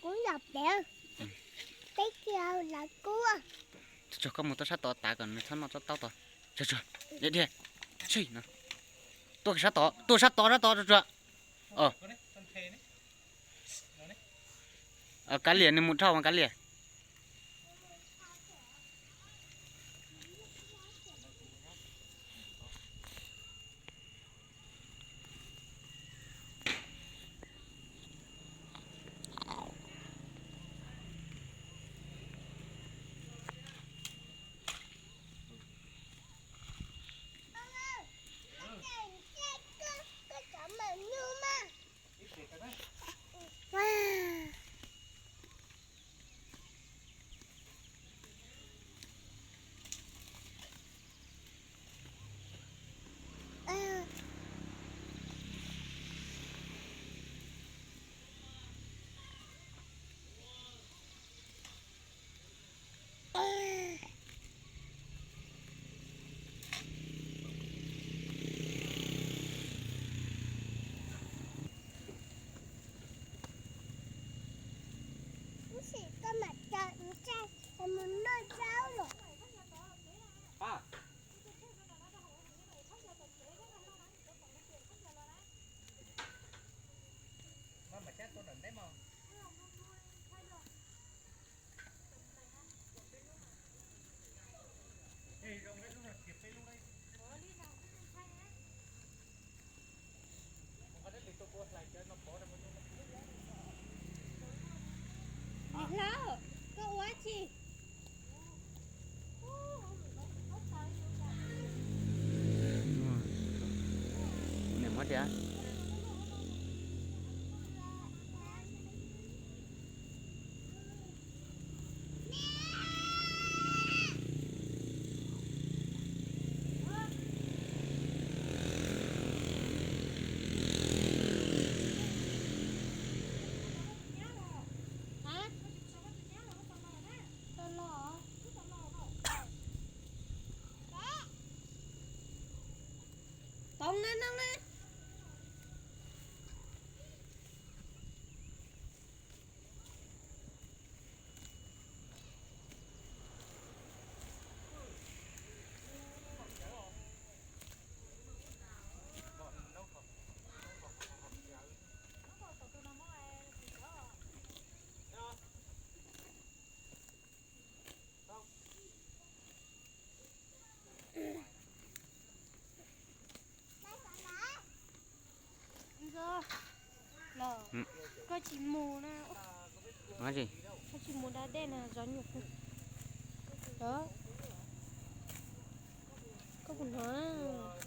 Kuv yog peb kiag lawv kub. Tsuag tsuag, koj mus tuaj sab tod tav kom nws txhob noj tsob taub tod. Tsuag tsuag, dhia dhia. Tshij no. Tuaj sab tod, tuaj sab tod, sab tod tsuag tsuag. Kav liam, nws mus dhau mas kav liam. Niam hlob, koj ua tsi? Niam muab tias. Tau na no na. Los, koj tsis mus na. Ua tsi? Koj tsis mus da dej na, zov nyuam qhuav. Los, koj puas hnov?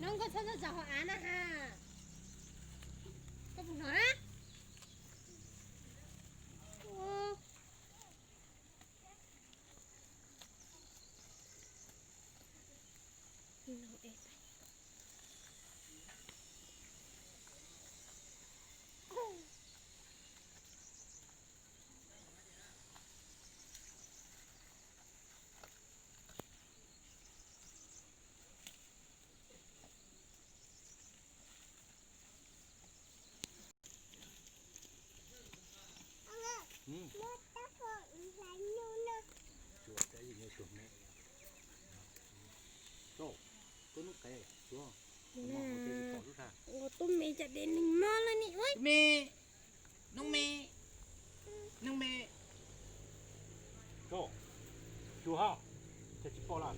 Nov nkauj txhob txhob tsav hauv av na ha. Koj puas hnov na? Ua tub me cas de neeg mob lawm ni ua. Me, noob me, noob me. Tsuag, tsuag ha, cas tsis pom lawm.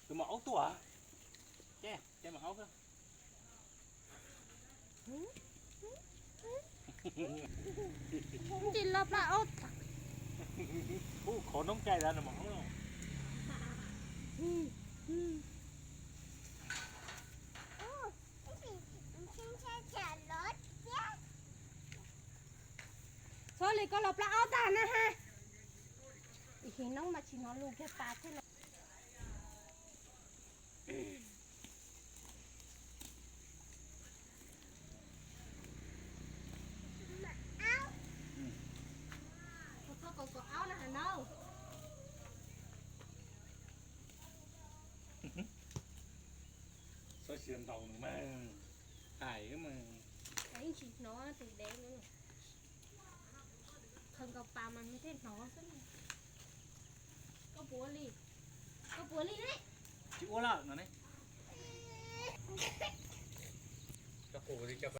Tus maum aub tuaj. Ces, ces maum aub. Tsis los plab aub. Ub, qhov noob cai ntawd maum aub. Txhob li koj los plab aub tag na ha. Ib hnub mas tsis hnov lus kiag tas thiab los. Txhob kom kom aub na ha no. Txhob sia ntaus nws mas, hais mas. Yeej tsis hnov tus dev no. Qhov nkaus pas mas nws thiaj hnov xwb. Koj puas ua li? Koj puas ua li ne? Tsis ua lawm no ne. Koj puas ua li, koj